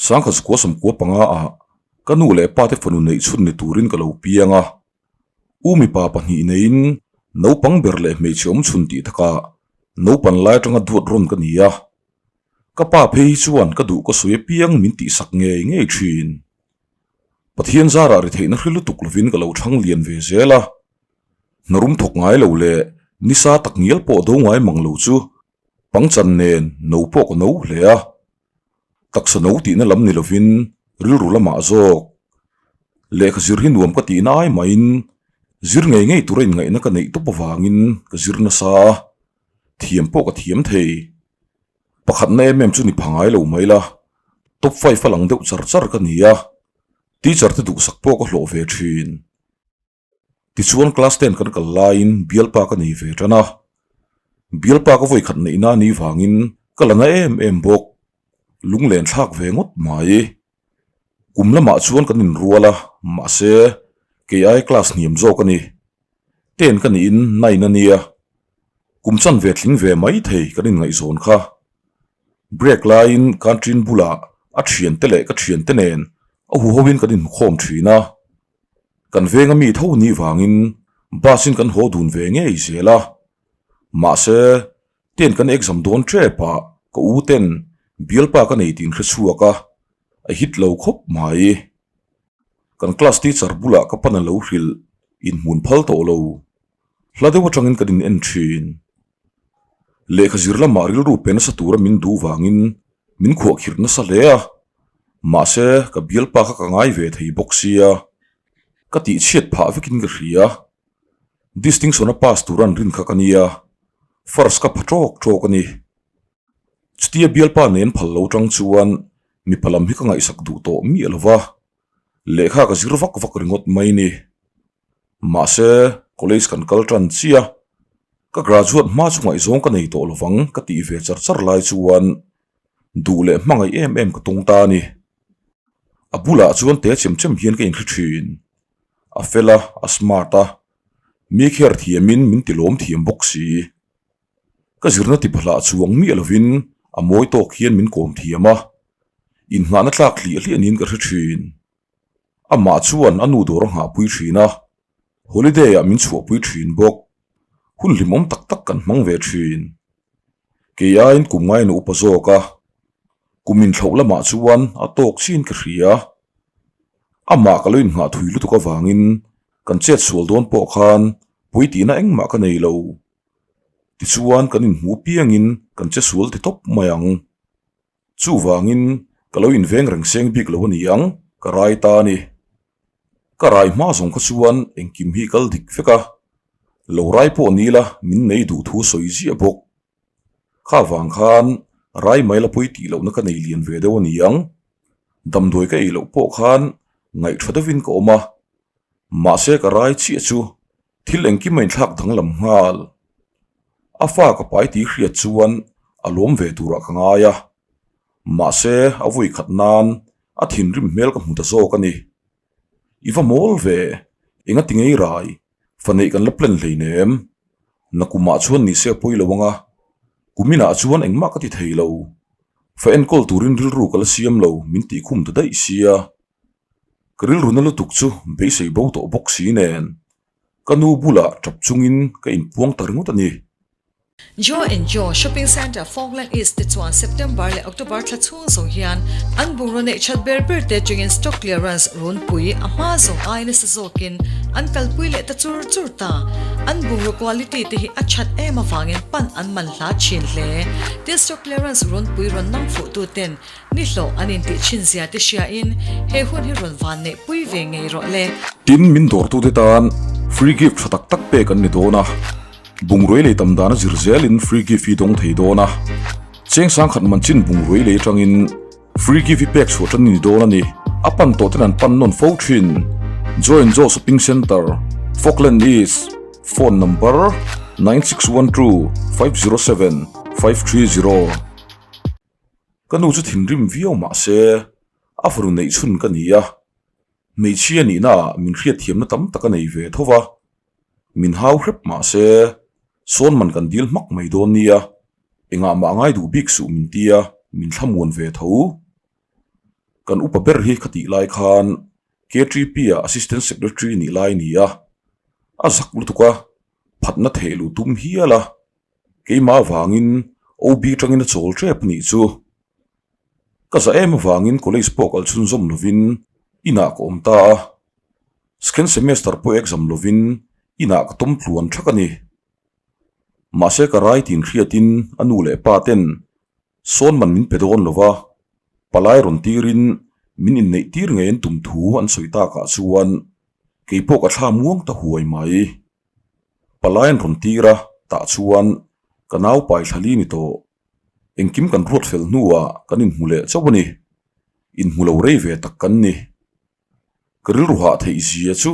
Sangkhat zakua sawmkua panga ah ka nu leh pa te fanu neih chhun ni turin ka lo piang a. U mipa pahnih neiin naupang ber leh hmeichhe awm chhun tih takah naupan lai atanga duat rawn ka ni a. Ka pa phei hi chuan ka duh ka sawi apiang min tihsak ngei ngei thin. Pathian zarah ri theihna hri lutuk lovin ka lo thang lian ve zel a. Hnarum thawk ngai lo leh nisa tak ngial pawh do ngai mang lo chu pangchan nen no pawh ka no hle a. Taksa no tihna lam ni lovin rilru lamah zawk. Lehkha zir hi nuam ka tihna ai mahin zir ngei ngei tura inngaihna ka neih tawp avangin ka zir nasa a, thiam pawh ka thiam thei. Pakhatna em em chu ni pha ngai lo mai la, top five a lang deuh char char ka ni a, teacher te duhsak pawh ka hlawh ve thin. Tichuan class ten kan kal laiin bialpa ka nei ve tan a, bialpa ka vawi khat neihna a nih vangin ka la na em em bawk, lunglen thlak ve ngawt mai. Kum lamah chuan kan inrual a, mahse kei ai class hniam zawk a ni. Ten ka niin nine a nia, kum chanve tling ve mai thei kan inngaihzawn kha. Break laiin canteen bulah a thiante leh ka thiante nen a huhoin kan inhmukhawm thin a. Kan venga mi tho nih vangin bus in kan haw dun ve ngei zel a, mahse ten kan exam dawn tep ah ka u ten bialpa ka nei tih an hre chhuak a, a hit lo khawp mai. Kan class teacher bulah ka pan a lo hrilh inhmun phal tawh lo, hla deuh atangin kan in en thin. Lehkha zir lamah rilru pe nasa tura min duh vangin min khuahkhirh nasa hle a, mahse ka bialpa kha ka ngai ve thei bawk sia, ka tihchhiat phah vekin ka hria. Distinction a pass tur an rin kha ka nia, first ka pha tawk tawk a ni. Chutia bialpa nen phal lo tang chuan mipa lam hi ka ngaihsak duh tawh miah lo va, lehkha ka zir vak vak ringawt mai ni. Mahse, college kan kal tan chiah a, ka graduate hma chu ngaihzawng ka nei tawh lovang ka tih ve char char lai chuan duh leh hmangaih em em ka tung ta a ni. A bulah chuan te chem chem hian ka inhre thin. A fel a, a smart a, mi kher thiamin min ti lawm thiam bawk si. Ka zirna ti bahlah chuang miah lovin a mawi tawk hian min kawm thiam a, inngahna tlak hliah hliah niin ka hre thin. Amah chuan a nu dawr a nghahpui thin a, holiday ah min chhuahpui thin bawk. Hun hlimawm tak tak kan hmang ve thin. Kei aiin kum ngaina upa zawk a, kum inthlauh lamah chuan a tawk chin ka hria. Amah ka lo innghah thui lutuk avangin kan chet sual dawn pawh khan pui tihna engmah ka nei lo. Tichuan kan inhmu piangin kan che sual ti tawp mai ang. Chuvangin ka lo inveng reng seng bik lo a ni ang, ka rai ta a ni. Ka rai hma zawng kha chuan engkim hi kal dik vek a, lo rai pawh ni ila min nei duh thu sawi ziah bawk. Kha vang khan rai mai la pawi tih lohna ka nei lian ve deuh a ni ang. Damdawi ka ei loh pawh khan ngaihṭha deuhin ka awm a, mahse ka rai chiah chu Thil engkim a inthlak danglam nghal. A fa ka pai tih hriat chuan a lawm ve turah ka ngai a, mahse a vawi khat nan a thinrim hmel ka hmu ta zawk a ni. I va mawl ve, enga ti ngei rai, fa neih kan la plan hleinem. Nakumah chuan ni se a pawi lo ang a, kuminah chuan engmah ka ti thei lo. Fa enkawl turin rilru ka la siam lo min tihkhum ta daih sia. Ka rilru na lutuk chu beisei bo tawh bawk si nen ka nu bulah tap chungin ka inpuang ta ringawt a ni. Joe and Joe Shopping Centre Falkland East te chuan September leh October thla chhung zawng hian an bungraw neih that ber ber te atangin stock clearance runpui a hma zawng ai nasa zawkin an kalpui leh ta chur chur ta. An bungraw quality te hi a that em avangin pan an man hla thin hle. Tin stock clearance runpui rawn nang fuh tu ten Ni hlawh an intih thin zia te hriain he hun hi rawn van neih pui ve ngei rawh le. Tin, min dawrtute tan free gift tha tak tak pek an ni dawn a, bungrui lei tam dana zir zelin free gift hi dawng thei dawn a, cheng sangkhat man chin bungrui lei atangin free gift hi pek chhuah tan a ni dawn a ni. A pan tawh ten an pan nawn fo thin. Join Joe Shopping Centre, Falkland East, phone number, 9612 507 530. Ka nu chu thinrim viau mah se a fanu neih chhun ka ni a, hmeichhia nihna ah min hriatthiamna tam tak a nei ve tho va, min hau hrep mah se sawn man kan dil hmak mai dawn nia, engah mah ngai duh bik suh min tia min thlamuan ve tho. Kan upa ber hi khatih lai khan KTP ah Assistant Secretary nih lai a ni a, a zak lutuk a, phatna theh luh tum hial a, keimah avangin OB tangin a chawl tep nih chu. Ka za em avangin college pawh kal chhunzawm lovin inah ka awm ta a, second semester pawh exam lovin inah ka tawm tluan thak a ni. Mahse ka rai tin hriatin a nu leh pa ten sawn man min pe dawn lo va, palai rawn tirin min inneih tir ngei an tum thu an sawi takah chuan keipawh ka thla muang ta huai mai. Palai an rawn tir a, tah chuan ka nau pai thlali ni tawh. Engkim kan ruat fel hnuah kan inhmu leh chauh a ni. Inhmu lo rei ve tak kan ni. Ka rilru hah theih zia chu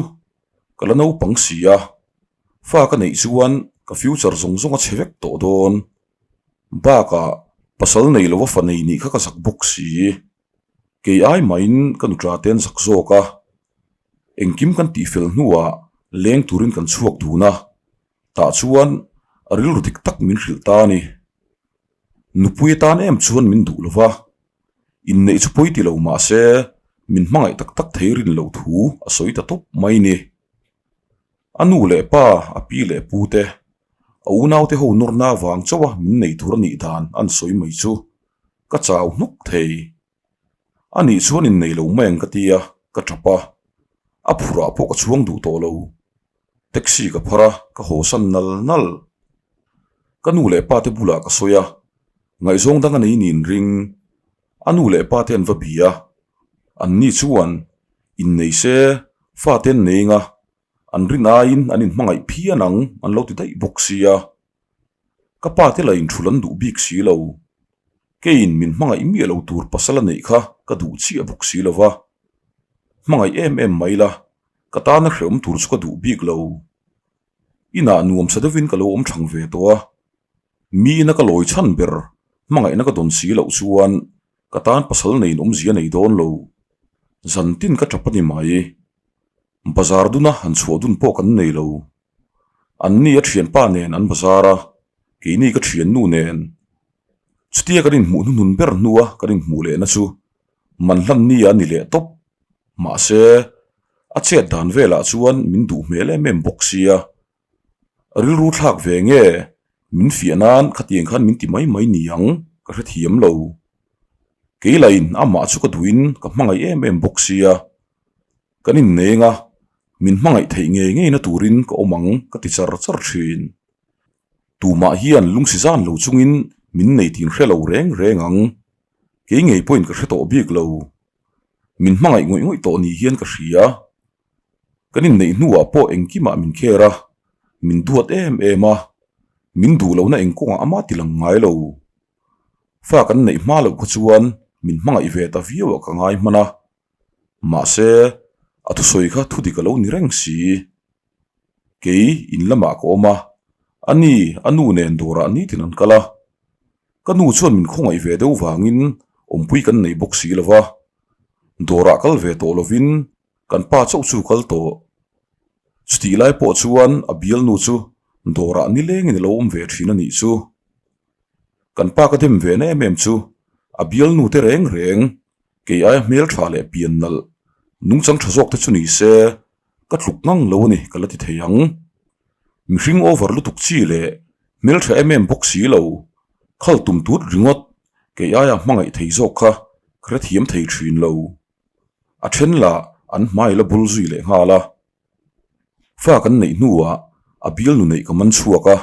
ka la naupang si a, fa ka neih chuan ka future zawng zawng a chhe vek tawh dawn. Bakah pasal nei lova fa nei nih kha ka zak bawk si. Kei ai mahin ka nuṭa te an zak zawk a, engkim kan tihfel hnuah leng turin kan chhuak dun a, tah chuan a rilru dik tak min hrilh ta a ni. Nupui atan em chuan min duh lova, inneih chu pawi ti lo mah se min hmangaih tak tak thei rin loh thu a sawi ta tawp mai ni. A nu leh pa, a pi leh pu te, a unaute ho nawrna avang chauha min nei tur a nih dan an sawi mai chu ka chau hnuk thei. A nih chuan innei lo mai ang ka ti a, ka tap a. A phurah pawh ka chhuang duh tawh lo. Taxi ka phar a, ka haw san nal nal. Ka nu leh pa te bulah ka sawi a, ngaihzawng dang a nei niin ring. A nu leh pa te an va bi a, anni chuan innei se fate an nei anga an rin aiin an inhmangaih phian ang an lo ti daih bawk sia. Ka pa te lah inthul an duh bik si lo. Keiin min hmangaih miah lo tur pasal a neih kha ka duh chiah bawk si lo va. Hmangaih em em mai la, ka tana hrehawm tur chu ka duh bik lo. Inah nuamsa deuhin ka lo awm thang ve tawh a, miina ka lawi chhan ber hmangaihna ka dawn si loh chuan ka tan pasal neiin awmzia nei dawn lo. Zantin ka tap a ni mai. Bazar duna han chhuah dun pawh kan nei lo. Anni a thianpa nen an bazar a, keini ka thiannu nen. Chutia kan inhmuh hnuhnun ber hnua kan inhmuh lehna chu man hlan ni a ni leh tawp. Mahse, a chet dan velah chuan min duh hmel em em bawk sia. Rilru thlak ve nge min fiah nan khatiang khan min ti mai mai ni ang ka hrethiam lo. Kei lahin amah chu ka duhin ka hmangaih em em bawk sia. Kan inneng a, min hmangaih theih ngei ngeina turin ka awm ang ka ti char char thin. Tumah hian lungsi zan lo chungin min nei tin hre lo reng reng ang. Kei ngei pawhin ka hre tawh bik lo. Min hmangaih ngawih ngawih tawh ni hian ka hria. Kan inneih hnuah pawh engkimah min kher a, min duat em em a, min duh lohna eng kawngah ama ti lang ngai lo. Fa kan neih hma loh kha chuan min hmangaih ve ta viau ah ka ngai hman a. Mahse, a thusawi kha thu dik a lo ni reng si. Kei in lamah ka awm a, ani a nu nen dawrah nitin an kal a. Ka nu chuan min khawngaih ve deuh vangin awmpui kan nei bawk si lo va, dawrah kal ve tawh lovin kan pa chauh chu kal tawh. Chutih lai pawh chuan a bialnu chu dawrah nilengin a lo awm ve thin a nih chu. Kan pa ka dem ve na em em chu a bialnu te reng reng Kei aia hmeltha leh pian nalh nungchang tha zawk te chu ni se ka tluk ngang lo a ni ka la ti thei ang. Mihring over lutuk chi leh hmeltha em em bawk si lo, khal tum tut ringawt kei aia hmangaih thei zawk kha ka hrethiam thei thin lo. A then lah an hmai la bul zui leh nghal a. Fa kan neih hnuah a bialnu neih ka man chhuak a,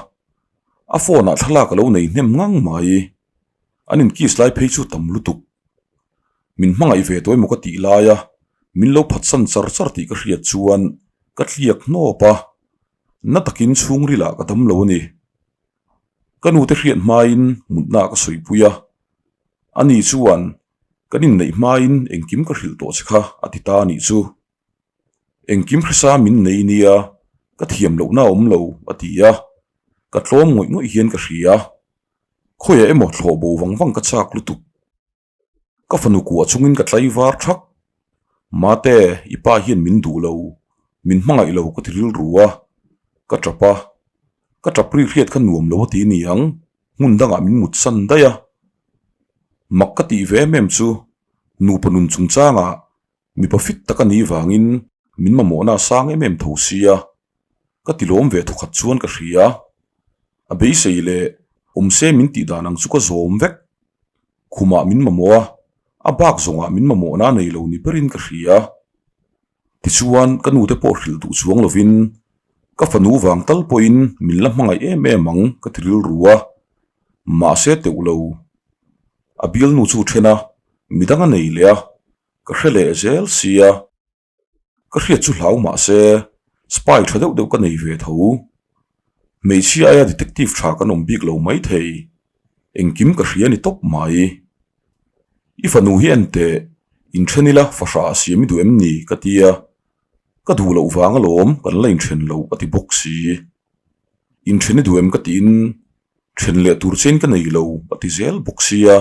a phone ah thlalak a lo nei hnem ngang mai. An inkiss lai phei chu tam lutuk. Min hmangaih ve tawh emaw ka tih laia min lo phatsan char char tih ka hriat chuan ka tliak hnawp a, na takin chhungrilah ka dam lo a ni. Ka nute hriat hmain mutna ka sawipui a, ani chuan kan inneih hmain engkim ka hrilh tawh che kha a ti ta a nih chu. Engkim hresa min nei nia, ka thiam lohna a awm lo, a ti a. Ka tlawm ngawih ngawih hian ka hria. Khawiah emaw thlawh bo vang vang ka chak lutuk. Ka fanu kuah chungin ka tlaivar thak. Mate, i pa hian min duh lo, min hmangaih lo ka ti rilru a. Ka tap a. Ka tap ri hriat kha nuam lo a ti niang, hmun dangah min mutsan daih a. Mak ka tih ve em em chu. Nupa nun chungchangah mipa fit tak a nih vangin min mamawhna a sang em em tho sia, ka ti lawm ve thawkhat chuan ka hria. A beisei leh awm se min tih dan ang chu ka zawm vek. Khumah min mamawh a, a bak zawngah min mamawhna a nei lo ni berin ka hria. Tichuan ka nute pawh hrilh duh chuang lovin ka fanu vang tal pawhin min la hmangaih em em ang ka ti rilru a, mahse teuh lo. A bialnu chu then a, midang a nei leh a, ka hre leh zel sia. Ka hriat chu hlau mahse spy tha deuh deuh ka nei ve tho. Hmeichhia aia detective tha kan awm bik lo maithei. Engkim ka hria ni tawp mai. I fanu hi en teh, inthen ila fahrah a siam i duh em ni? ka ti a, ka duh loh vang alawm kan la inthen lo a ti bawk si. Inthen i duh em ka tiin then leh tur chein ka nei lo a ti zel bawk sia,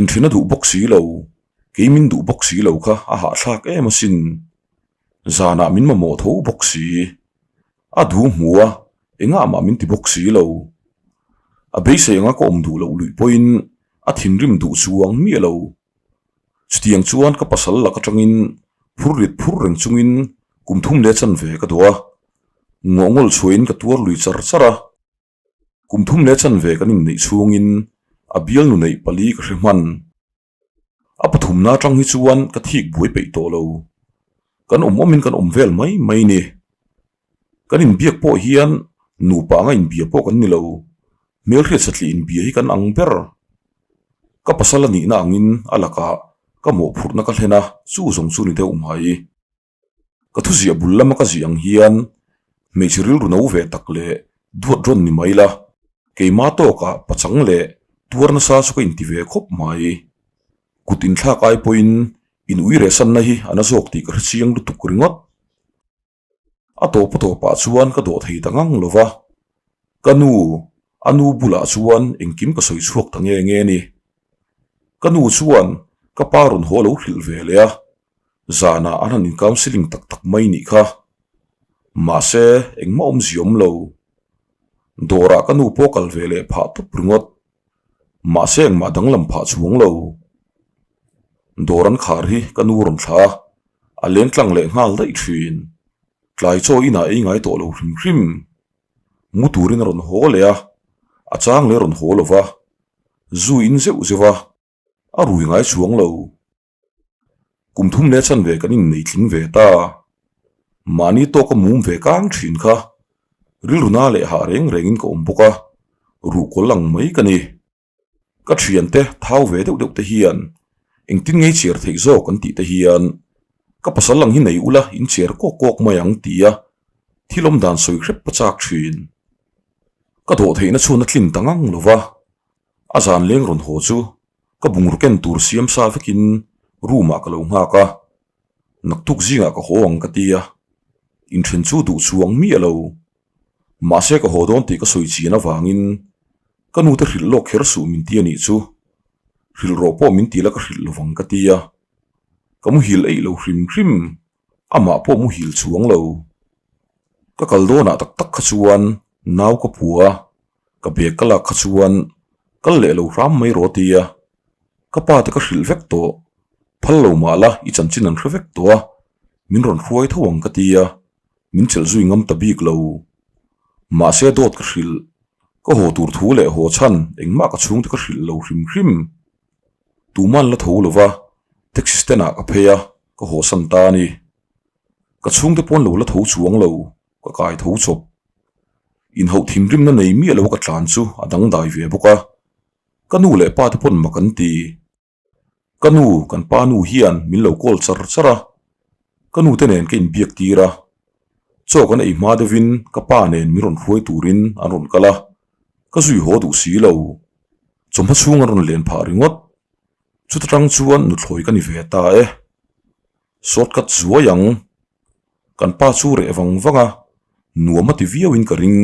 inthen a duh bawk si lo, kei min duh bawk si lo kha a hahthlak em asin. Zanah min mamawh tho bawk si. A duh hmu a, engah mah min ti bawk si lo. A beisei anga ka awm duh loh luih pawhin a thinrim duh chuang miah lo. Chutiang chuan ka pasal lak atangin phur rit phur reng chungin kum thum leh chanve ka duh a, ngawhngawl chhuahin ka tuar lui char char a. Kum thum leh chanve kan inneih chhungin a bialnu neih pali ka hre hman. A pathumna atang hi chuan ka thik buai peih tawh lo. Kan awm awmin kan awm vel mai mai ni. Kan inbiak pawh hian nupa anga inbia pawh kan ni lo. Hmelhriat satliah inbia hi kan ang ber. Ka pasal a nihna angin a lakah ka mawhphurhna ka hlen a, chu zawng chu ni deuh mai. Ka thuziah bul lama ka ziah ang hian hmeichhe rilru no ve tak leh duat rawn ni mai la, keimah tawkah pachang leh tuar nasa chu ka inti ve khawp mai. Kut inthlak ai pawhin in ui rehsanna hi a na zawk tih ka hre chiang lutuk ringawt. A tawp a tawpah chuan ka dawh thei ta ngang lo va, ka nu, a nu bulah chuan engkim ka sawi chhuak ta nge nge ni. Ka nu chuan ka pa rawn haw lo hrilh ve leh a, Zanah an han in counselling tak tak mai nih kha. Mahse, engmah awmzia awm lo. Dawrah ka nu pawh kal ve leh phah tawp ringawt. Mahse, engmah danglam phah chuang lo. Dawr an khar hi ka nu rawn thla a, a leng tlang leh nghal daih thin. Tlai chaw inah ei ngai tawh lo hrim hrim. Mu turin a rawn haw leh a, a chang leh a rawn haw lo va. Zu in zeuh zeuh a, a rui ngai chuang lo. Kum thum leh chanve kan innei tling ve ta. Mahni tawka mum ve kang thin kha rilru na leh hah reng rengin ka awm bawk a, ruhkawl ang mai ka ni. Ka thiante thau ve deuh deuh te hian engtin ngei chhiar theih zawk an tih te hian ka pasal ang hi nei ula in chhiar kawk kawk mai ang tia thil awm dan sawi hrep ka chak thin. Ka dawh theihna chhuan a tlin ta ngang lo va, a zan leng rawn haw chu Ka bungraw ken tur siam sa vekin room ah ka lo nghak a, naktuk zingah ka haw ang ka ti a, inthen chu duh chuang miah lo. Mahse ka haw dawn tih ka sawi chian avangin ka nute hrilh lawk kher suh min ti a nih chu, hrilh rawh pawh min ti la ka hrilh lovang ka ti a, ka muhil eih lo hrim hrim, amah pawh muhil chuang lo. Ka kal dawnah tak tak kha chuan nau ka pua. Ka bag ka lak kha chuan kal leh lo hram mai rawh tia ka pa te ka hrilh vek tawh, phal lo mah la i chanchin an hre vek tawh a, min rawn hruai tho ang ka tia min chelh zui ngam ta bik lo. Mahse dawt ka hrilh, ka haw tur thu leh haw chhan engmah ka chhungte ka hrilh lo hrim hrim. Tuman la tho lo va, taxi stand ah ka phei a, ka haw san ta a ni. Ka chhungte pawn lo la tho chuang lo. Ka kai tho chawp. Inhauh thinrimna nei miah lo ka tlan chu a dangdai ve bawk a, ka nu leh pa te pawn mak an ti. Ka nu, kan pa nu hian min lo call char char a, ka nu te nen ka inbiak tir a, chaw kan ei hma deuhin ka pa nen min rawn hruai turin an rawn kal a, ka zui haw duh si lo. Chawhma chhung an rawn len phah ringawt. Chuta tang chuan nuthlawi ka ni ve ta e. Shortcut zuai ang. Kan pa chu reh vang vang a, nuam a ti viauin ka ring.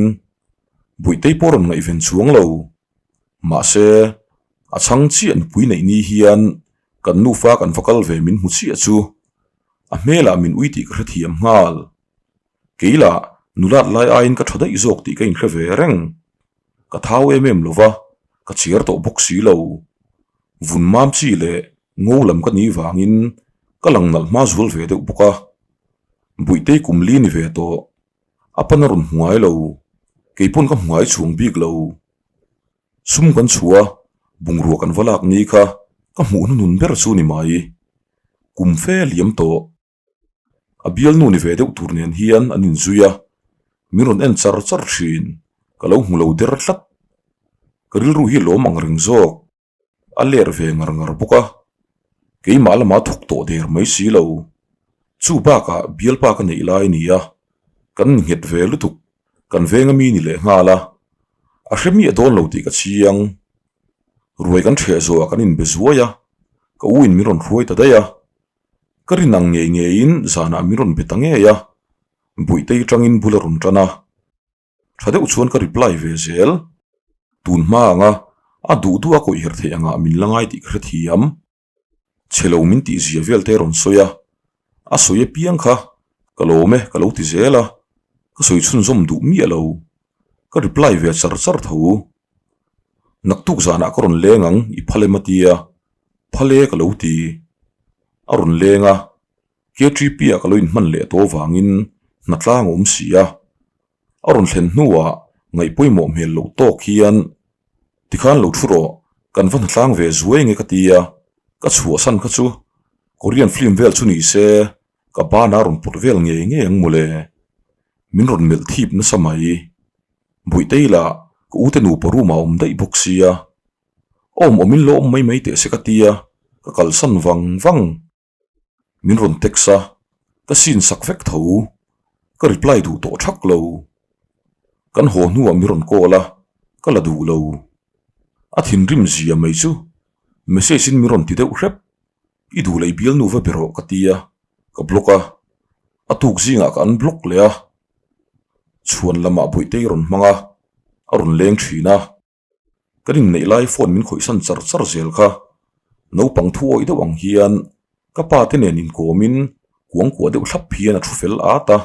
Buihtei pawh rawn ngaihven chuang lo. Mahse, a chhang chiah nupui neih ni hian kan nufa kan va kal ve min hmu chiah chu a hmelah min ui tih ka hrethiam nghal. Kei lah nulat lai aiin ka tha daih zawk tih ka inhre ve reng. Ka thau em em lo va, ka chhiar tawh bawk si lo. Vun mam chi leh. Ngo lam ka nih vangin ka lang nalh hma zual ve deuh bawk a. Buihtei kum li ni ve tawh. A pan a rawn hmu ngai lo. Kei pawn ka hmu ngai chhung bik lo. Sum kan chhuah a, bungrua kan va lak ni kha ka hmuh hnuhnun ber chu ni mai. Kum fe liam tawh. A bialnu ni ve deuh tur nen hian an inzui a, min rawn en char char thin. Ka lo hmu lo der tlat. Ka rilru hi lawm ang reng zawk. A ler ve ngar ngar bawk a, keimah lama thawk tawh der mai si lo. Chu bakah bialpa ka neih lai a ni a, kan ni nghet ve lutuk, kan veng ami ni leh nghal a, a hre miah dawn lo tih ka chiang. Ruai kan ṭheh zawhah kan inbe zuai a, ka u in min rawn hruai ta daih a, ka rin ang ngei ngeiin zanah min rawn be ta ngei a, Buihtei ṭangin bul a rawn ṭan a. Tha deuh chuan ka reply ve zel. Tun hma anga a duh duh a kawih herh theih angah min la ngai tih ka hrethiam. Chhe lo min tih zia vel te rawn sawi a, a sawi apiang kha ka lawm e ka lo ti zel a, ka sawi chhunzawm duh miah lo. Ka reply ve char char tho. Naktuk zanah ka rawn leng ang i phal em a tia, phal e ka lo ti. A rawn leng a, KTP ah ka lo inhman leh tawh avangin hnatlang a awm si a, a rawn thlen hnuah ngaih pawimawh hmel loh tawk hian tikhan lo thu rawh, kan va hnatlang ve zuai nge ka ti a, ka chhuahsan kha chu Korean film vel chu ni se ka bana rawn pawt vel ngei ngei ang mawle, min rawn melh thip nasa mai. Buihtei lah ka ute nupa room ah a awm daih bawk sia, awm awmin lo awm mai mai teh se ka ti a, ka kalsan vang vang. Min rawn text a, ka sin sak vek tho. Ka reply duh tawh thak lo. Kan haw hnuah min rawn call a, ka la duh lo. A thinrim zia mai chu message in min rawn ti deuh hrep. I duh leh i bialnu va be rawh ka ti a, ka block a. A tuk zingah ka unblock leh a. Chhuan lamah Bawihtei rawn hmang a, a rawn leng thin a. Kan inneih lai phone min khawihsan char char zel kha. Naupang thu awih deuh ang hian ka pa te nen inkawmin kuangkuah deuh thlap hian a thu fel at a,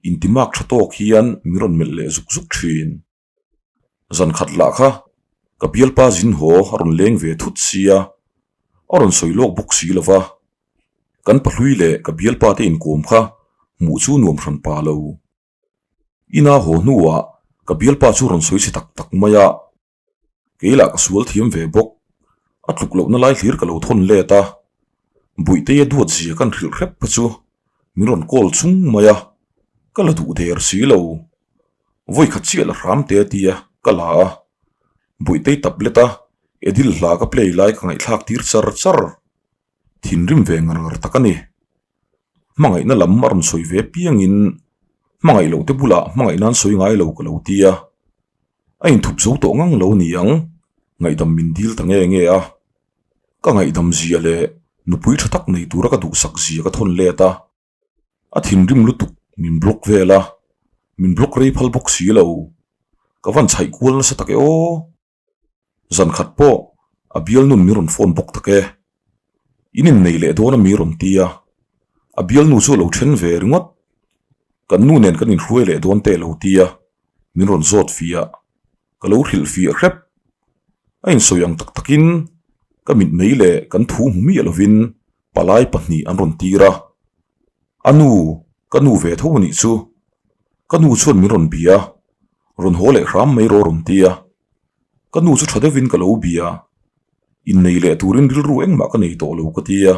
intimak tha tawk hian min rawn melh leh zuk zuk thin. Zan khat lah kha ka bialpa zin haw a rawn leng ve thut sia, a rawn sawi lawk bawk si lo va. Kan pahlui leh ka bialpa te inkawm kha hmuh chu nuam hran pa lo. Ina haw hnuah ka bialpa chu rawn sawi chhe tak tak mai a, kei lah ka sual thiam ve bawk. A tluk lohna lai hlir ka lo thawn let a, Buihtei a duat zia kan hrilh hrep kha chu min rawn call chung mai a, ka la duh der si lo. Vawi khat chiah la hram te a ti a, ka la a. Buihtei tablet a Edil hla ka play lai ka ngaihthlak tir char char. Thinrim ve ngar ngar tak a ni. Hmangaihna lam a rawn sawi ve piangin hmangaih loh te bulah hmangaih nan sawi ngai lo ka lo ti a. A inthup zo tawh ngang lo ni ang, ngaihdam min dil ta nge nge a. Ka ngaihdam zia leh nupui tha tak nei tura ka duhsak zia ka thawn let a. A thinrim lutuk min block vel a, min block rei phal bawk si lo. Ka van chhaih kual nasa tak e aw. Zan khat pawh a bialnun min rawn phone bawk tak e. In innei leh dawn a mi rawn ti a, a bialnu chu a lo then ve ringawt. Kan nu nen kan inhruai leh dawn te a lo ti a, min rawn zawt fiah. Ka lo hrilh fiah hrep. A insawi ang tak takin ka mitmei leh kan thu hmu miah lovin palai pahnih an rawn tir a. A nu, ka nu ve tho a nih chu. Ka nu chuan min rawn bia, rawn haw leh hram mai rawh a rawn ti a. Ka nu chu tha deuhin ka lo bia, innei leh turin rilru engmah ka nei tawh lo ka ti a.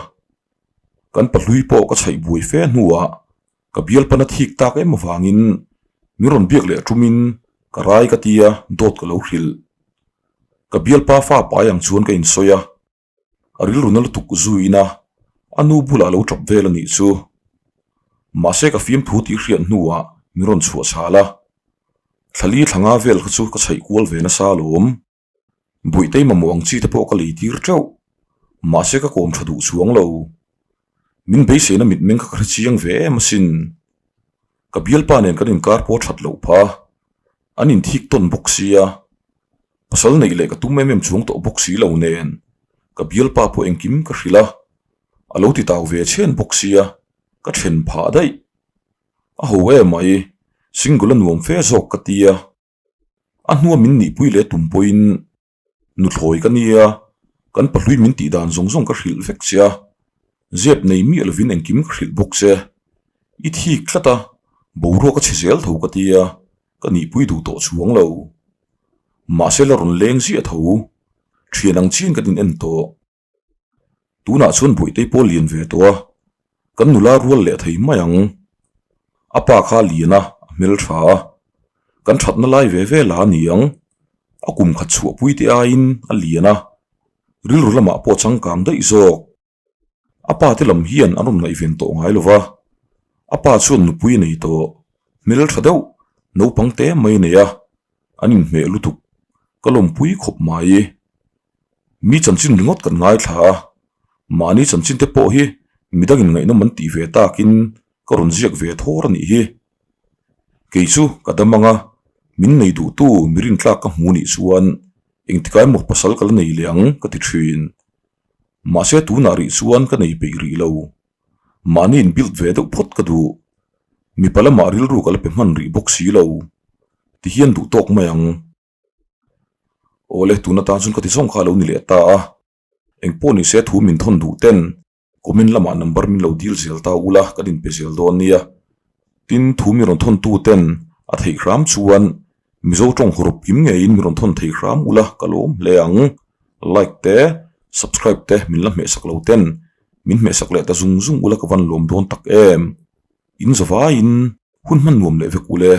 Kan pahlui pawh ka chhaih buai fe hnuah ka bialpana thik tak em avangin min rawn biak leh tumin ka rai ka ti a, dawt ka lo hrilh. Ka bialpa fa pai ang chuan ka insawi a. A rilru na lutuk zuiin a, a nu bulah a lo tap vel a nih chu. Mahse ka fiamthu tih hriat hnuah min rawn chhuah chhal a, thlali thlanga vel kha chu ka chhaih kual ve nasa alawm. Buihtei mamawh ang chi te pawh ka lei tir teuh, mahse ka kawm tha duh chuang lo. Min beiseina mitmeng kha ka hre chiang ve em asin. Ka bialpa nen kan inkar pawh that loh pha, an inthik tawn bawk sia. Pasal neih leh ka tum em em chuang tawh bawk si lo nen ka bialpa pawh engkim ka hrilh a, a lo ti tau ve chhen bawk sia ka then phah daih. A ho em mai, single a nuam fe zawk ka ti a, a hnua min nihpui leh tum pawhin nuthlawi ka nia. Kan pahlui min tih dan zawng zawng ka hrilh vek che a, zep nei miah lovin engkim ka hrilh bawk che. I thik tlat a, boruak a chhe zel tho ka ti a, ka nihpui duh tawh chuang lo. Mahse la rawn leng ziah tho, thian ang chiin kan in en tawh. Tunah chuan Bawihtei pawh lian ve tawh a, kan nula rual leh thei mai ang. A pa kha a lian a, a hmeltha a, kan thatna lai ve ve la a ni ang. A kum khat chhuahpui te aiin a lian a, rilru lamah pawh changkang daih zawk. A pa te lam hian an rawn ngaihven tawh ngai lo va, a pa chuan nupui a nei tawh, hmeltha deuh, naupang te mai a nei a, an inhmeh lutuk, ka lawmpui khawp mai. Mi chanchin ringawt kan ngaithla a, mahni chanchin te pawh hi midangin ngaihnawm an tih ve takin ka rawn ziak ve thawr a nih hi. Kei chu ka dam ang a, min nei duhtu mi rintlak ka hmu nih chuan engtikah emaw pasal ka la nei leh ang ka ti thin. Mahse tunah rih chuan ka nei peih rih lo. Mahni in build ve deuh phawt ka duh. Mipa lamah rilru ka la pe hman rih bawk si lo. Tihian duh tawk mai ang. Awle tun atan chuan ka ti zawng kha a lo ni leh ta a. Engpawh ni se thu min thawn duh ten comment lamah number min lo dil zel ta ula kan inpe zel dawn nia. Tin thu min rawn thawn tu ten a theih hram chuan Mizo tawng hawrawp kim ngeiin min rawn thawn thei hram ula ka lawm hle ang. Like te, subscribe te min la hmehsak lo ten min hmehsak leh ta zung zung ula ka van lawm dawn tak em. In zavaiin hun hman nuam leh vek ule.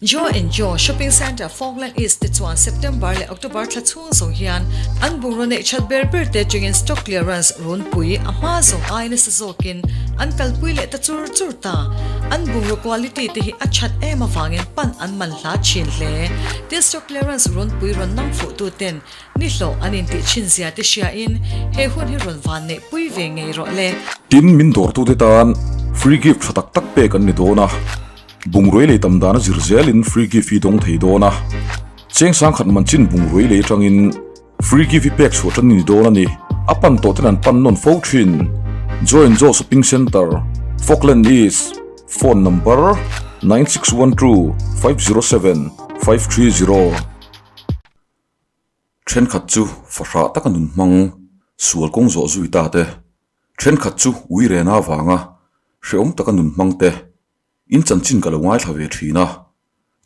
Joe and Joe Shopping Centre Falkland East te chuan September leh October thla chhung zawng hian an bungraw neih that ber ber te atangin stock clearance runpui a hma zawng ai nasa zawkin an kalpui leh ta chur chur ta. An bungraw quality te hi a that em avangin pan an man hla thin hle. Tin stock clearance runpui rawn nang fuh tu ten Ni hlawh an intih thin zia te hriain he hun hi rawn van neih pui ve ngei rawh le. Tin, min dawrtute tan free gift tha tak tak pek an ni dawn a, bungrui lei tam dana zir zelin free gift hi dawng thei dawn a, cheng sangkhat man chin bungrui lei atangin free gift hi pek chhuah tan a ni dawn a ni. A pan tawh ten an pan nawn fo thin. Joy and Joe Shopping Centre, Falkland East, phone number, 9612 507 530. Thenkhat chu fahrah taka nun hmang sual kawng zawh zui ta te, thenkhat chu ui rena avanga hrehawm taka nun hmang te, in chanchin ka lo ngaithla ve thin a,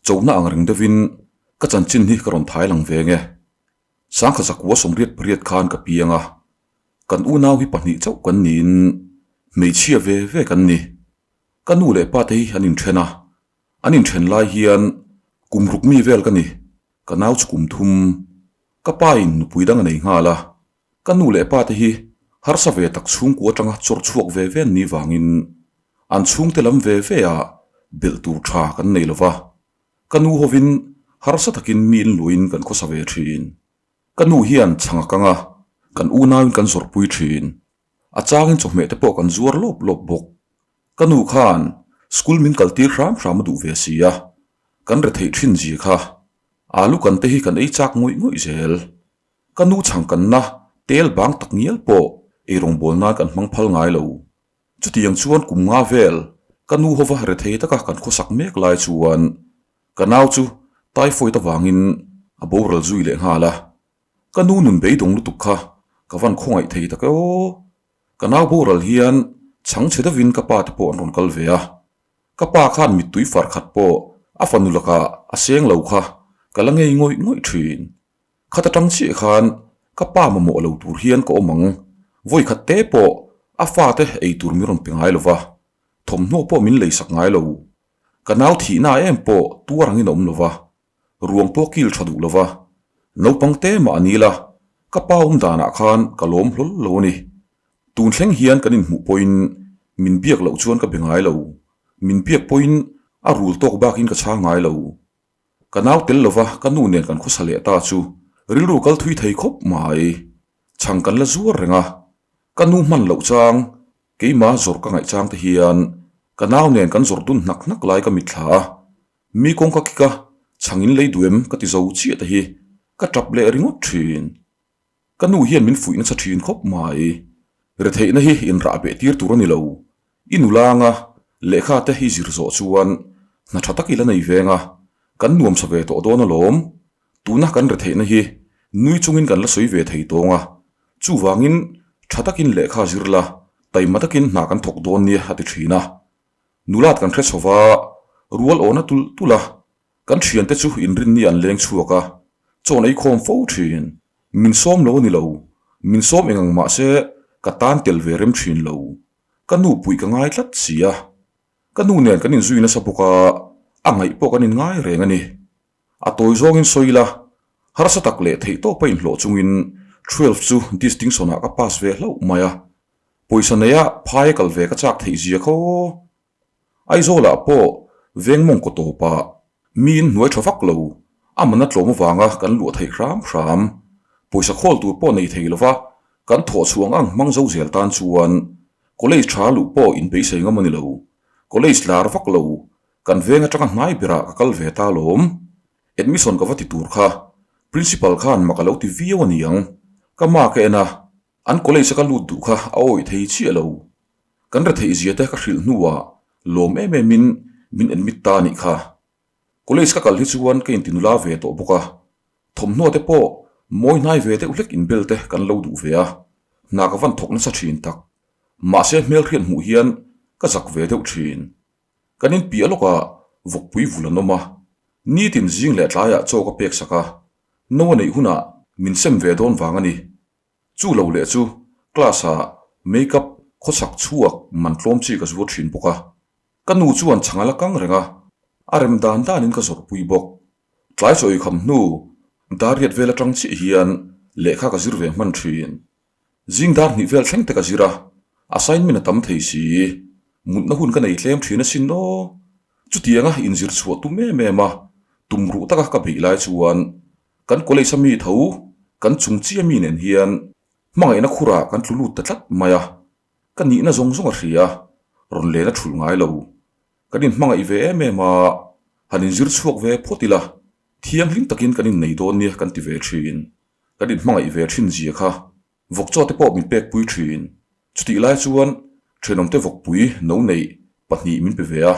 chohna ang reng deuhin ka chanchin hi ka rawn thai lang ve nge. Sangkha zakua 88 khan ka piang a, kan unau hi pahnih chauh kan niin hmeichhia ve ve kan ni. Ka nu leh pa te hi an inthen a, an inthen lai hian kum ruk mi vel ka ni. Ka nau chu kum thum, ka pa in nupui dang a nei nghal a, ka nu leh pa te hi harsa ve tak chhungkua atanga chawr chhuak ve ve an nih vangin an chhungte lam ve ve ah belh tur tha kan nei lova, ka nu hovin harsa takin mi in luin kan khawsa ve thin. Ka nu hian chhang a kang a, kan unauin kan zawrhpui thin. A changin chawhmeh te pawh kan zuar lawp lawp bawk. Ka nu khan school min kaltir hram hram a duh ve si a, kan retheih thin zia kha alu kan te hi kan ei chak ngawih ngawih zel. Ka nu chhangkanna tel bang tak ngial pawh eirawngbawl nan kan hmang phal ngai lo. Chutiang chuan kum nga vel ka nu hova rethei taka kan khawsak mek lai chuan ka nau chu typhoid avangin a boral zui leh nghal a. Ka nu nun beidawng lutuk kha ka van khawngaih thei tak e aw. Ka nau boral hian chhang chhe deuhin ka pa te pawh an rawn kal ve a. Ka pa khan mittui far khat pawh a fanu lakah a seng lo kha ka la ngei ngawih ngawih thin. Khat atang chiah khan ka pa mamawh lo tur hian ka awm ang. Vawi khat te pawh a fate ei tur min rawn pe ngai lo va, thawmhnaw pawh min leisak ngai lo. Ka nau thihna em pawh tuar angin a awm lo va, Ruang pawh kil tha duh lova, naupang te mah a ni la, ka pa awm danah khan ka lawm hlawl lo a ni. Tun thleng hian kan inhmuh pawhin min biak loh chuan ka be ngai lo, min biak pawhin a rul tawk bakin ka chhang ngai lo. Ka nau tel lova ka nu nen kan khawsa leh ta chu rilru kal thui thei khawp mai. Chhang kan la zuar reng a, ka nu hman loh chang, keimah zawrh ka ngaih chang te hian ka nau nen kan zawrh dun hnak hnak lai ka mitthla a, Mi kawngka kik a, chhang in lei duh em ka ti zo chiah te hi ka tap leh ringawt thin. Ka nu hian min fuih nasa thin khawp mai. Retheihna hi inrah beh tir tur a ni lo. I nula anga lehkha te i zir zawh chuan hna tha tak i la nei veng a, kan nuamsa ve tawh dawn alawm. Tuna kan retheihna hi. Nui chungin kan la sawi ve thei tawng a, chuvangin tha takin lehkha zir la, taima takin hna kan thawk dawn nia a ti thin a. Nulat kan hre chho va, rual awna tulh tulh a, kan thiante chu inrinni an leng chhuak a, chawn ei khawm fo thin. Min sawm lo a ni lo, min sawm eng ang mah se ka tan tel ve rem thin lo. Ka nu puih ka ngai tlat si a, ka nu nen kan inzui nasa bawk a, a ngaih pawh kan inngai reng a ni. A tawi zawngin sawi ila, harsa tak leh theih tawpa inhlawh chungin twelve chu distinction-ah ka pass ve hlauh mai a, pawisa neia phaia kal ve ka chak theih zia kho. Aizawlah pawh veng mawngkaw tawpah miin hnuai tha vak lo, a man a tlawm avanga kan luah theih hram hram. Pawisa khawl tur pawh nei thei lova kan thawh chhuang ang hmang zo zel tan chuan college tha luh pawh inbeisei ngam a ni lo. College lar vak lo Kan veng atanga hnai berah ka kal ve ta alawm. Admission ka va ti tur kha. Principal khan mak a lo ti viau a niang. Ka ma ka en a, an college a ka lut duh kha a awih thei chiah lo. Kan retheih zia te ka hrilh hnuah lawm em em in min admit ta a nih kha. College ka kal hi chuan ka intinula ve tawh bawk a. Thawmhnaw te pawh mawi hnai ve deuh hlek inbel te kan lo duh ve a. Hna ka van thawk nasa thin tak. Mahse hmelhriat hmuh hian ka zak ve deuh thin. Kan inpiah lawkah vawkpui vul an awm a, nitin zing leh tlaiah chaw ka pek sak a, no a neih hunah min sem ve dawn vang a ni. Chu lo leh chu class-ah make-up khawchhak chhuak man tlawm chi ka zuar thin bawk a. Ka nu chuan chhang a la kang reng a, a rem dan danin ka zawrhpui bawk. Tlai chaw eikham hnu dar riat vel atang chiah hian lehkha ka zir ve hman thin. Zing dar hnih vel thleng te ka zir a, assignment a tam thei si. Mutna hun ka nei tlem thin asin aw. Chutianga inzir chhuah tum em em a, tum ruh taka ka beih lai chuan kan college a mi tho kan chung chiah mi nen hian hmangaihna khurah kan tlu lut ta tlat mai a, ka nihna zawng zawng a hria, rawn len a thulh ngai lo. Kan inhmangaih ve em em a, han inzir chhuak ve phawt ila, thianghlim takin kan innei dawn nia kan ti ve thin. Kan inhmangaih ve thin zia kha vawk chaw te pawh min pek pui thin. Chutih lai chuan thenawmte vawkpui no neih pahnih min pe ve a,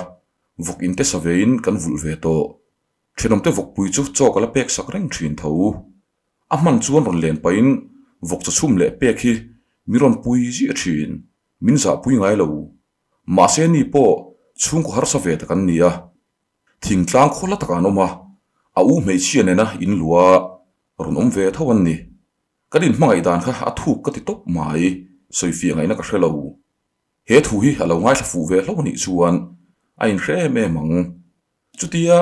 vawk inte sa vein kan vulh ve tawh. Thenawmte vawkpui chu chaw ka la pek sak reng thin tho. A hman chuan rawn len pahin vawk chaw chhum leh pek hi min rawn pui ziah thin, min zahpui ngai lo. Mahse ni pawh chhungkaw harsa ve tak an ni a. Thingtlang khaw la takah an awm a, a u hmeichhia nena in lua rawn awm ve tho an ni. Kan inhmangaih dan kha a thuk ka ti tawp mai, sawifiah ngaihna ka hre lo. He thu hi a lo ngaithla fuh ve hlauh anih chuan a inhre em em ang. Chutia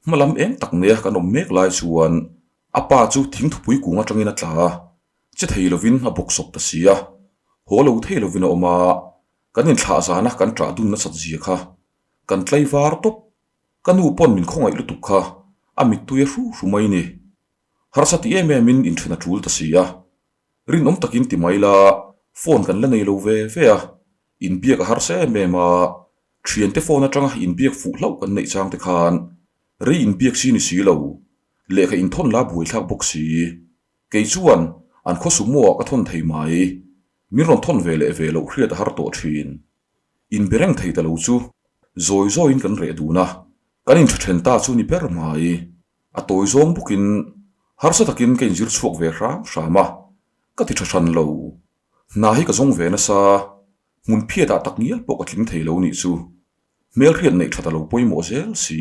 hma lam eng tak neia kan awm mek lai chuan a pa chu thingthupui kung atangin a tla a, che thei lovin a bawk sawp ta si a, haw lo thei lovin a awm a, kan inthlah zana kan ṭah dun nasat zia kha Kan tlai var tawp. Ka nu pawn min khawngaih lutuk kha a mittui a hru hru mai ni. Harsa ti em em in inthen a tul ta si a. Rinawm takin ti mai la, phone kan la nei lo ve ve a. Inbiak a harsa em em a, thiante phone atanga inbiak fuh hlauh kan neih chang te khan rei inbiak si ni si lo, lehkha inthawn la buaithlak bawk si. Kei chuan an khaw sumo-ah ka thawn thei mai. Min rawn thawn ve leh ve loh hriat a har tawh thin. Inbe reng thei ta lo chu zawi zawiin kan reh dun a, kan intha then ta chu ni ber mai. A tawi zawng bawkin harsa takin ka inzir chhuak ve hram hram a, ka ti tha hran lo. Hna hi ka zawng ve nasa, hmun phiatah tak ngial pawh ka tling thei lo nih chu. Hmelhriat neih tha ta lo pawimawh zel si.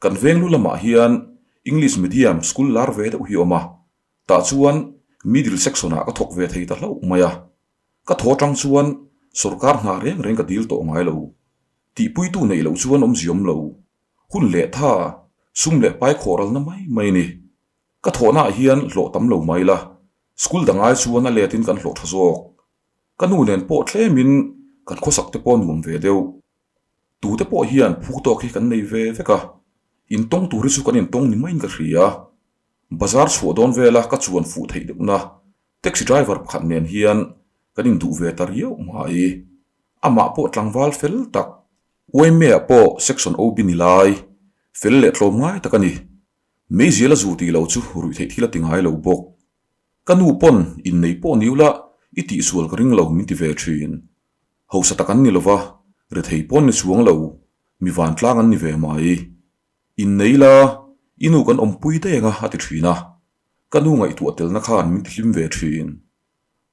Kan veng lu lamah hian English medium school lar ve deuh hi a awm a, tah chuan middle section-ah ka thawk ve thei ta hlauh mai a. Ka thaw atang chuan sawrkar hna reng reng ka dil tawh ngai lo. Tihpuitu neih loh chuan awmzi awm lo. Hun leh tha, sum leh pai khawh ralna mai mai a ni. Ka thawhnaah hian hlawh tam lo mai la, school dang ai chuan a letin kan hlawh tha zawk. Ka nu nen pawh tlemin kan khawsak te pawh nuam ve deuh. Tute pawh hian phuk tawk hi kan nei ve vek a, intawng tur hi chu kan intawng ni maiin ka hria. Bazar chhuah dawn vela ka chuan fuh theih deuhna Taxi driver pakhat nen hian kan induh ve ta riau mai. Amah pawh tlangval fel tak, Uaimea pawh section OB ni lai, fel leh tlawm ngai tak a ni. Meizial a zu tih lo chu ruih theih thil a ti ngai lo bawk. Ka nu pawn innei pawh ni ula i tihsual ka ring lo min ti ve thin. Hausa tak an ni lova, rethei pawn ni chuang lo, mi vantlang an ni ve mai. Innei la, i nu kan awmpui daih anga a ti thin a. Ka nu ngaihtuah telna khan min tihlim ve thin.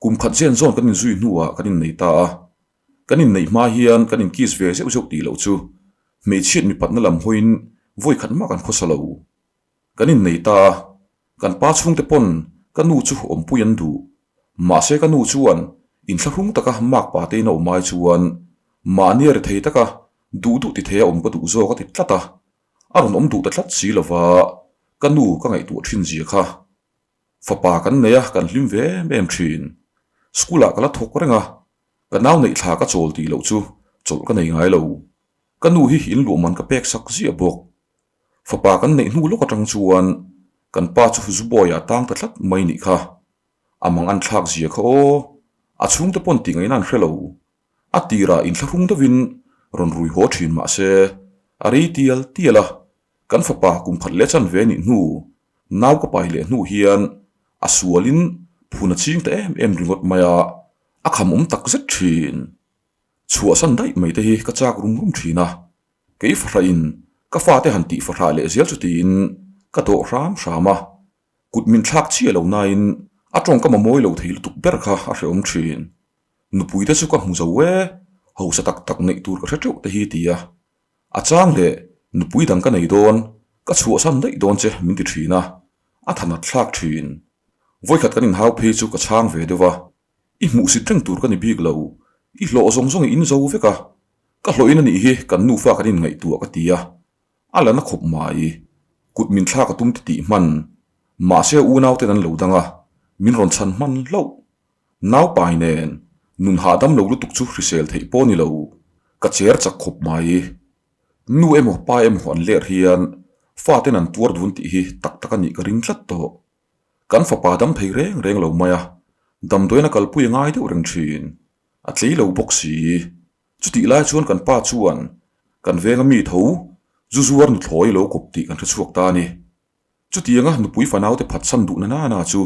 Kum khat zen zawn kan inzui hnuah kan innei ta a. Kan inneih hma hian kan inkiss ve zeuh zeuh tih loh chu hmeichhiat mipatna lam hawiin vawi khat mah kan khawsa lo. Kan innei ta a, kan pa chhungte pawn ka nu chu awmpui an duh. Mahse ka nu chuan inthlahrung taka mak pa tein a awm ai chuan mahni a ri thei taka duh duh ti thei a awm ka duh zawk a ti tlat a. A rawn awm duh ta tlat si lova ka nu ka ngaihtuah thin zia kha. Fapa kan nei a, kan hlim ve em em thin. School ah ka la thawk reng a, ka nau neih thla ka chawl tih loh chu chawlh ka nei ngai lo. Ka nu hi in luah man ka pek sak ziah bawk. Fapa kan neih hnu lawk atang chuan kan pa chu Zubawi ah tang ta tlat mai nih kha. A mang an thlak zia kha aw, a chhungte pawn tih ngaihna an hre lo. A tirah inthlahrung deuhin rawn rui haw thin mah se, a rei tial tial a, kan fapa kum khat leh chan ve nih hnu, nau ka pai leh hnu hian a sualin phun a ching ta em em ringawt mai a, a kham awm tak zet thin. Chhuahsan daih mai te hi ka chak rum rum thin a, kei fahrahin ka fate han tih fahrah leh zel chu tiin ka dawh hram hram a, kut min thlak chiah lo nain a tawngkam a mawi lo thei lutuk ber kha a hrehawm thin. Nupui te chu ka hmu zo e, hausa tak tak neih tur ka hre teuh te hi ti a. A chang leh nupui dang ka nei dawn, ka chhuahsan daih dawn che min ti thin a, a thanat thlak thin. Vawikhat kan inhau phei chu ka chhang ve deuh a, i hmuhsit reng tur ka ni bik lo, i hlawh zawng zawng i in zo vek a, ka hlawhin a nih hi kan nufa kan inngaihtuah ka ti a, a la na khawp mai. Kut min thlak a tum ti tih hman, mahse unauten an lo dang a, min rawn chhan hman hlauh. Naupai nen nun hahdam lo lutuk chu hrisel theih pawh ni lo, ka cher chak khawp mai. Nu emaw pa emaw an ler hian faten an tuar dun tih hi tak tak a nih ka ring tlat tawh. Kan fapa dam thei reng reng lo mai a, damdawiin a kalpui a ngai deuh reng thin. A tlei lo bawk si. Chutih lai chuan kan pa chuan kan venga mi tho zu zuar nuthlawi lo kawp tih kan hre chhuak ta a ni. Chutianga nupui fanaute phatsan duhna nana chu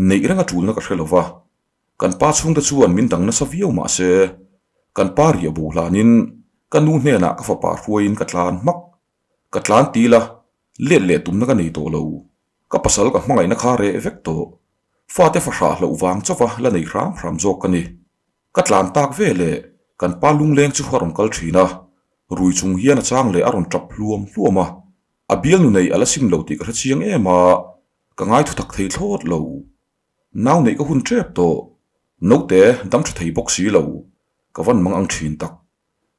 neih reng a tulna ka hre lo va, kan pa chhungte chuan min dang nasa viau mah se, kan pa riah bo hlanin ka nu hnenah ka fapa hruaiin ka tlan hmak. Ka tlan til a, let leh tumna ka nei tawh lo. Ka pasal ka hmangaihna kha reh vek tawh. Fate fahrah hloh vang chauva la nei hram hram zawk ka ni. Ka tlan tak ve leh kan pa lungleng chu a rawn kal thin a, rui chung hian a chang leh a rawn tap hluam hluam a. A bialnu nei a la sim lo tih ka hre chiang em a, ka ngai thutak thei thlawt lo. Nau neih ka hun tep tawh, naute dam tha thei bawk si lo, ka van mang ang thin tak.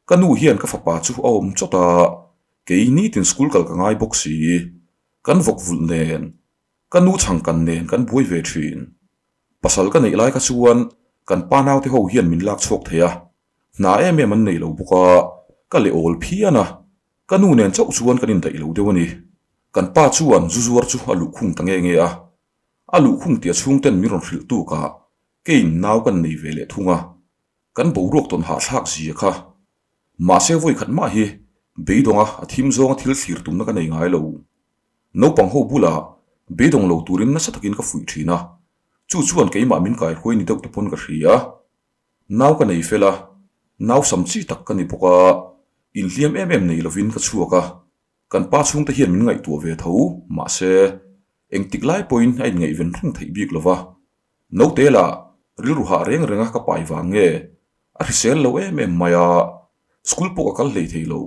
Ka nu hian ka fapa chu a awm chawt a, kei nitin school kal ka ngai bawk si. Kan vawk vulh nen, ka nu chhangkan nen kan buai ve thin. Pasal ka neih lai kha chuan kan pa naute ho hian min lak chhuak thei a, hna em em an nei lo bawk a, ka leh awl phian a. Ka nu nen chauh chuan kan indaih lo deuh a ni. Kan pa chuan zu zuar chu a luhkhung ta nge nge a. A luhkhung tih a chhungten min rawn hrilh tukah keiin nau kan nei ve leh thung a. Kan boruak tawn hahthlak zia kha. Mahse vawi khat mah hi beidawnga a thim zawnga thil thlir tumna ka nei ngai lo. Naupang ho bulah beidawng lo turin nasa takin ka fuih thin a. Chu chuan keimah min kaihruai ni deuh te pawn ka hria. Nau ka nei fel a, nau sam chi tak ka ni bawk a, inhliam em em nei lovin ka chhuak a, kan pa chhungte hian min ngaihtuah ve tho, mahse, engtik lai pawhin a inngaihven reng theih bik lo va. Naute lah rilru hah reng renga ka pai vang nge, a hrisel lo em em mai a, school pawh ka kal hlei thei lo,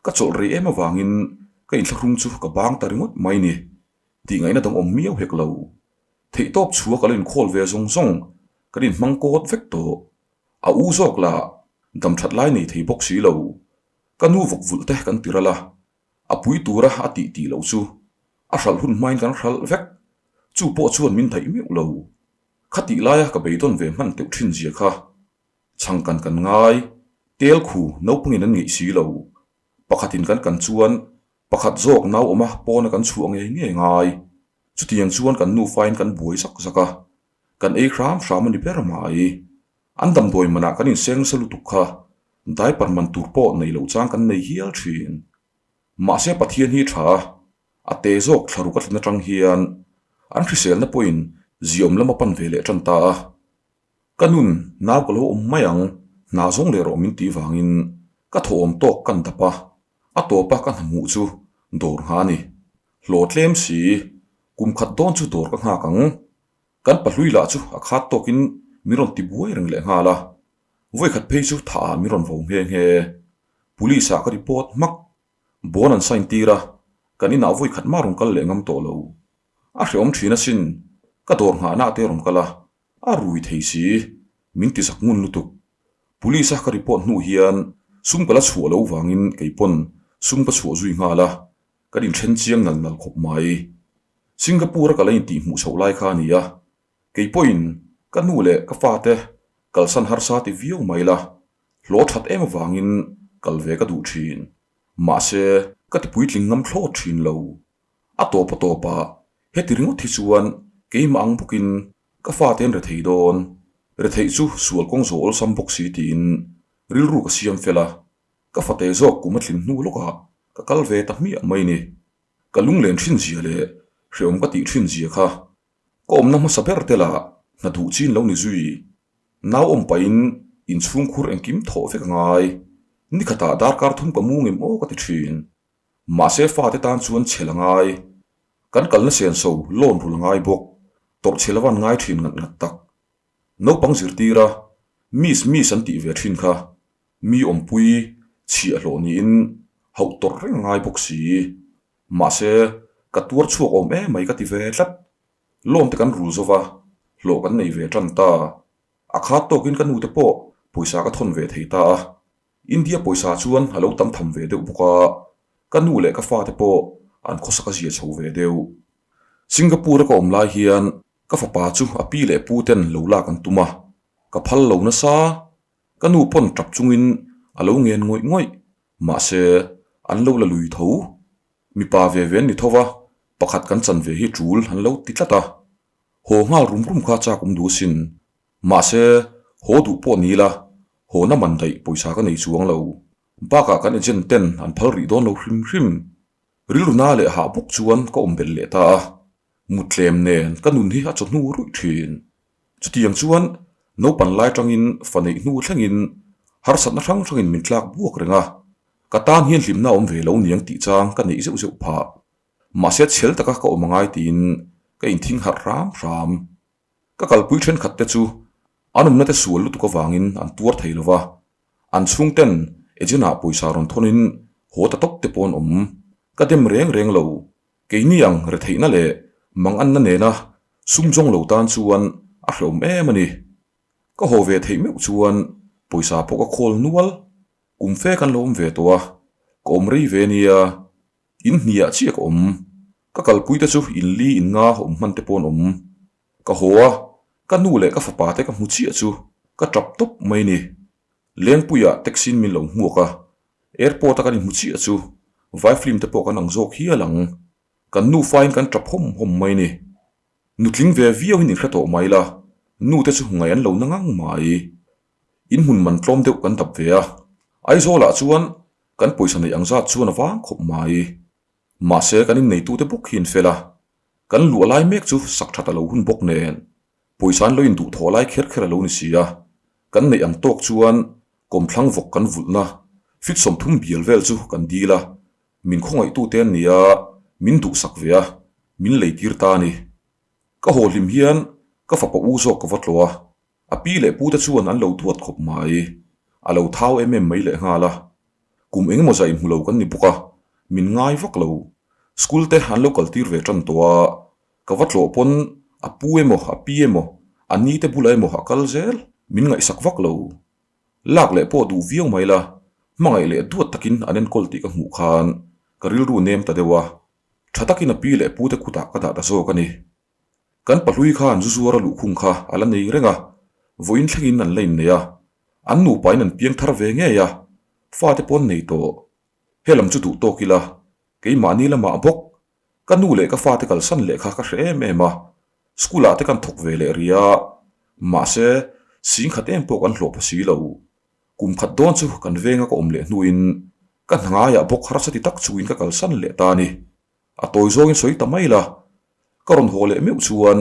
ka chawlh rei em avangin ka inthlahrung chu ka bang ta ringawt mai ni, tih ngaihna dang awm miau hek lo. Theihtawp chhuah ka la inkhawl ve zawng zawng, kan inhmang kawt vek tawh. A u zawk lah dam that lai nei thei bawk si lo. Ka nu vawk vulh te kan ti ral a, a pui tura a tih tih loh chu a hralh hun hmain kan hralh vek. Chu pawh chuan min daih meuh lo. Khatih laia ka beidawn ve hman teuh thin zia kha. Chhangkan kan ngai, tel khu naupangin an ngeih si lo. Pakhatin kan kan chuan pakhat zawk nau awma pawna kan chhuah ngei ngei ngai. Chutiang chuan kan nufain kan buai zak zak a, kan ei hram hram a ni ber mai. An damdawi manah kan inseng nasa lutuk kha diaper man tur pawh nei loh chang kan nei hial thin. Mahse Pathian hi tha a, a te zawk thlaruk a tlin atang hian an hriselna pawhin ziawm lam a pan ve leh tan ta a. Ka nun nau ka lo awm mai ang, hna zawng leh rawh min tih vangin ka thawhawm tawk kan dap a, a tawpa ka hna hmuh chu dawr ngha a ni. Hlawh tlem si. Kum khat dawn chu dawr ka nghak ang. Kan pahlui lah chu a khat tawkin min rawn ti buai reng leh nghal a. Vawikhat phei chu thah ah min rawn vo nghe nghe. Police ah ka report hmak. Bawn an sign tir a, kan inah vawikhat mah rawn kal leh ngam tawh lo. A hrehawm thin asin, ka dawr nghahna te rawn kal a, a rui thei si, min ti zak ngun lutuk. Police a ka report hnu hian sum ka la chhuah lo vangin kei pawn sum ka chhuah zui nghal a, kan inthen chiang nal nal khawp mai. Singapore a ka la intih hmuh chhoh lai kha a ni a, kei pawhin ka nu leh ka fate kalsan harsa ti viau mai la, hlawh that em avangin kal ve ka duh thin. Mahse, ka ti puitling ngam thlawt thin lo. A tawp a tawp a, heti ringawt hi chuan keimah ang bawkin ka fate an rethei dawn. Retheih chu sual kawng zawh awlsam bawk si tiin rilru ka siam fel a, ka fate zawk kum a tlin hnu lawkah ka kal ve ta hmiah mai ni. Ka lunglen thin zia leh hrehawm ka tih thin zia kha ka awmna hmasa ber te lah hna duh chin lo ni zui. Nau awm pahin inchhungkhur engkim thawh vek a ngai. Nikhatah darkar thum ka mu ngem aw ka ti thin. Mahse fate tan chuan chhel a ngai. Kan kalna senso loan rul a ngai bawk. Tawrh chhel avan ngai thin ngat ngat tak. Naupang zirtira miss miss an tih ve thin kha mi awmpui chhiahhlawh niin hauh tawrh reng a ngai bawk si. Mahse ka tuar chhuak awm em mai ka ti ve tlat. Loan te kan rul zova, hlawh kan nei ve tan ta. A khat tawkin ka nute pawh pawisa ka thawn ve thei ta a. India pawisa chuan a lo tam tham ve deuh bawk a, ka nu leh ka fate pawh an khawsak a zia chho ve deuh. Singapore-a ka awm lai hian ka fapa chu a pi leh pu ten lo lak an tum a, ka phal lo nasa. Ka nu pawn tap chungin a lo ngen ngawih ngawih, mahse an lo la lui tho. Mipa ve ve an ni tho va, pakhat kan chan ve hi tul an lo ti tlat a. Haw nghal rum rum kha chak awm duh asin. Mahse, haw duh pawh ni ila, hawna man daih pawisa ka nei chuang lo. Bakah kan agent ten an phal rih dawn lo hrim hrim. Rilru na leh hah bawk chuan ka awm belh leh ta a. Muttlem nen ka nun hi a chawhnu ruih thin. Chutiang chuan naupan lai tangin fa neih hnu thlengin harsatna hrang hrangin min tlak buak reng a. Ka tan hian hlimna a awm ve lo niang tih chang ka neih zeuh zeuh phah. Mahse chhel taka ka awm angai tiin ka inthing harh hram hram. Ka kalpui thenkhat te chu an awmna te sual lutuk avangin an tuar thei lo va, an chhungten agent ah pawisa rawn thawnin haw ta tawp te pawh an awm. Ka dem reng reng lo, keini ang retheihna leh manganna nena sum zawng lo tan chuan a hrehawm em a ni. Ka haw ve theih meuh chuan pawisa pawh ka khawl nual, kum fe kan lo awm ve tawh a, ka awm rei ve nia. In hniah chiah ka awm. Ka kalpui te chu in li in nga awm hman te pawh an awm. Ka haw a, ka nu leh ka fapa te ka hmu chiah chu ka tap tawp mai ni. Lengpuiah taxi in min lo hmuak a, airport a kan inhmu chiah chu vai film te pawh kan ang zawk hial ang. Kan nufa in kan tap hawm hawm mai ni. Nutling ve viau in inhre tawh mai la, nu te chu ngaih an lo na ngang mai. In hmun man tlawm deuh kan dap ve a, Aizawl ah chuan Kan pawisa neih ang zat chuan a vang khawp mai. Mahse kan inneitute bawk hi an fel a, kan luah lai mek chu sak that a lo hun bawk nen pawisa an lo induh thawh lai kher kher a lo ni si a, kan neih ang tawk chuan kawmthlang vawk kan vulhna fit 30 bial vel chu kan dil a, min khawngaihtute an ni a, min duhsak ve a, min leitir ta a ni. Ka haw hlim hian ka fapa u zawk ka va tlawh a, A pi leh pu te chuan an lo duat khawp mai. A lo thau em em mai lehnghal a. Kum engemaw zah inhmu lo kan ni bawk a, min ngai vak lo. School te an lo kal tir ve tan tawh a, ka va tlawh pawn a pu emaw a pi emaw a ni te bulah emaw a kal zel, min ngaihsak vak lo. Lak leh pawh duh viau mai la, hmangaih leh duat takin an enkawl tih ka hmuh khan ka rilru nem ta deuh a. Tha takin a pi leh pu te kutah ka dah ta zawk a ni. Kan pahlui khan zu zuar a luhkhung kha a la nei reng a, vawiin thlengin an la innei a, an nupain an piang thar ve ngei a, fate pawh an nei tawh. Helam chu duh tawk ila, keimahni lamah bawk, ka nu leh ka fate kalsan leh kha ka hre em em a, school ah te kan thawk ve leh rih a, mahse singkhat em pawh kan hlawh pha si lo. Kum khat dawn chu kan venga ka awm leh hnuin ka hna ngaiah bawk harsa ti tak chungin ka kalsan leh ta a ni. A tawi zawngin sawi ta mai la, ka rawn haw leh meuh chuan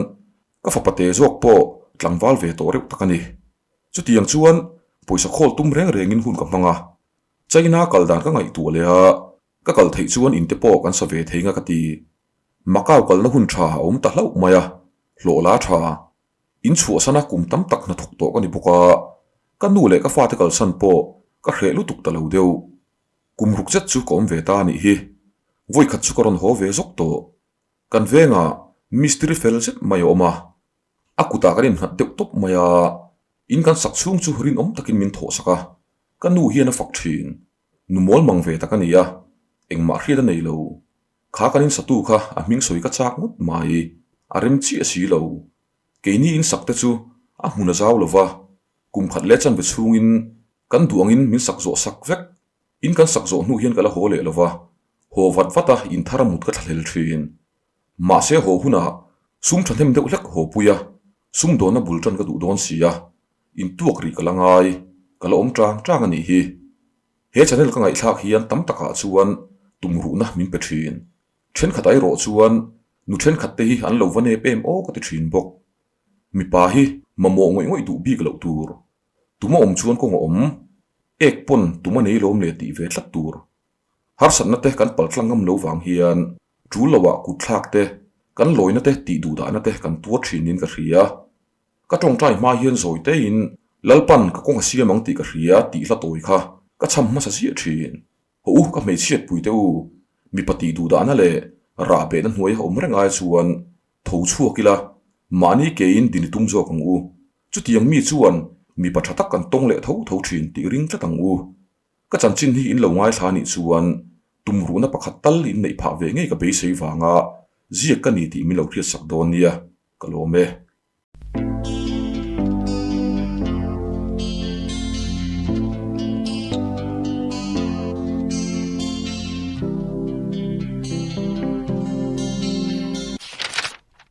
ka fapa te zawk pawh tlangval ve tawh reuh tak a ni. Chutiang chuan pawisa khawl tum reng rengin hun ka hmang a, China kal dan ka ngaihtuah leh a, ka kal theih chuan inte pawh kan sa ve thei nga ka ti. Macau kalna hun tha a awm ta hlauh mai a, hlawh la tha. In chhuahsana kum tam tak hnathawk tawh ka ni bawk a, ka nu leh ka fate kalsan pawh ka hreh lutuk ta lo deuh. Kum ruk zet chu ka awm ve ta a nih hi. Vawikhat chu ka rawn haw ve zawk tawh. Kan vengah mistiri fel zet mai a awm a, a kutah kan innghat deuh tawp mai a, in kan sak chhung chu rinawm takin min thawhsak a, ka nu hian a fak thin. Nu mawl mang ve tak a ni a, engmah hriat a nei lo. Kha kan insatu kha a hming sawi ka chak ngawt mai, a rem chiah si lo. Keini insak te chu a hmun a zau lo va, kum khat leh chanve chhungin kan duh angin min sak zawh sak vek. In kan sak zawh hnu hian ka la haw leh lo va, haw vat vat a inthar a mut ka thlahlel thin. Mahse haw hunah sum thahnem deuh hlek haw pui a, sum dawnna bul tan ka duh dawn si a, intuak rih ka la ngai, ka la awm tang tang a nih hi. He channel ka ngaihthlak hian tam takah chuan tumruhna min pe thin. Thenkhat erawh chuan nu thenkhat te hi an lo va nep em aw ka ti thin bawk. Mipa hi mamawh ngawih ngawih duh bik loh tur. Tuma awm chuan kawng a awm. Ek pawn tuma nei lawm le tih ve tlat tur. Harsatna te kan paltlang ngam lo vang hian tul loah kutthlak te, kan lawina te tih duhdahna te kan tuar thin in ka hria. Ka tawngtai hma hian zawi tein Lalpan ka kawng a siam ang tih ka hria tih hla tawi kha ka cham hmasa ziah thin. Haw u ka hmeichhiat pui te u, mipa tih duhdahna leh rah behna hnuai a awm reng ai chuan tho chhuak ila mahni kein din i tum zawk ang u. Chutiang mi chuan mipa tha tak kan tawng leh tho tho thin tih ring tlat ang u. Ka chanchin hi in lo ngaithla anih chuan tumruhna pakhat tal in neih phah ve ngei ka beisei vanga ziak ka ni tih min lo hriatsak dawn nia, ka lawm e.